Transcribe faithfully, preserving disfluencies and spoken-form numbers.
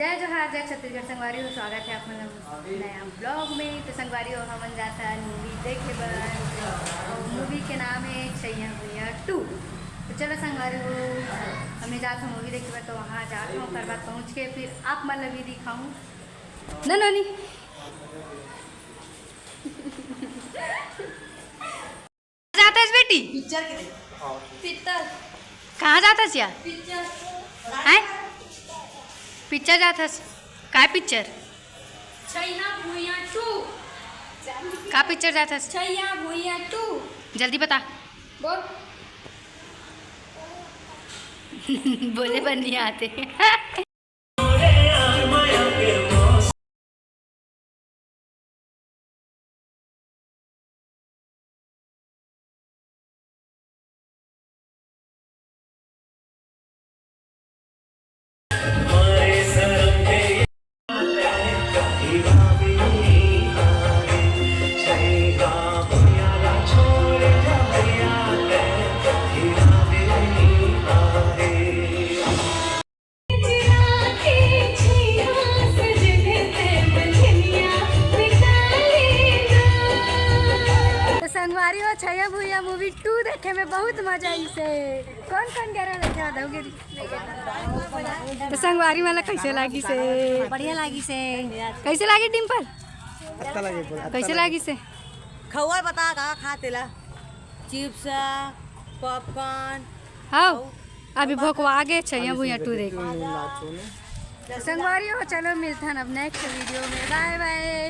जय जोहार, जय छत्तीसगढ़। संगवारी हो, स्वागत है आप मन नया ब्लॉग में। तो संगवारी हो, हमन जात हन मूवी देखे बर। और मूवी के नाम है छैया भुइया टू। तो चलो संगवारी हो, हमन जात हन मूवी देखे बर। तो वहाँ जात हन, ओकर बाद पहुँच के फिर आप मन ला भी दिखाऊँ ना नोनी। जात हस बेटी? पिक्चर के देख। पिक्चर। कहाँ जात हस यार? पिक्चर। हैं? पिक्चर जात हस? काय पिक्चर? छैया भुइया टू। का पिक्चर जात हस? छैया भुइया टू। जल्दी बता। बोल। बोले बर नहीं आते। तो संगवारी हो, छैया भुइया मूवी टू देखे में बहुत मजा आइस हे। कौन कौन गे रहा देखे बर? तो संगवारी मन ला कैसे लागिस हे? बढ़िया लागिस हे। कैसे लागिस डिम्पल? अच्छा लगे बोल, अच्छा कैसे लगे। लागिस हे? खउवा बता का खा तेला? Chips, popcorn. हाँ, अभी भोकवा गे, छैया भुइया टू देख। संगवारी हो, चलो मिलथन अब नेक्स्ट वीडियो में। बाय बाय।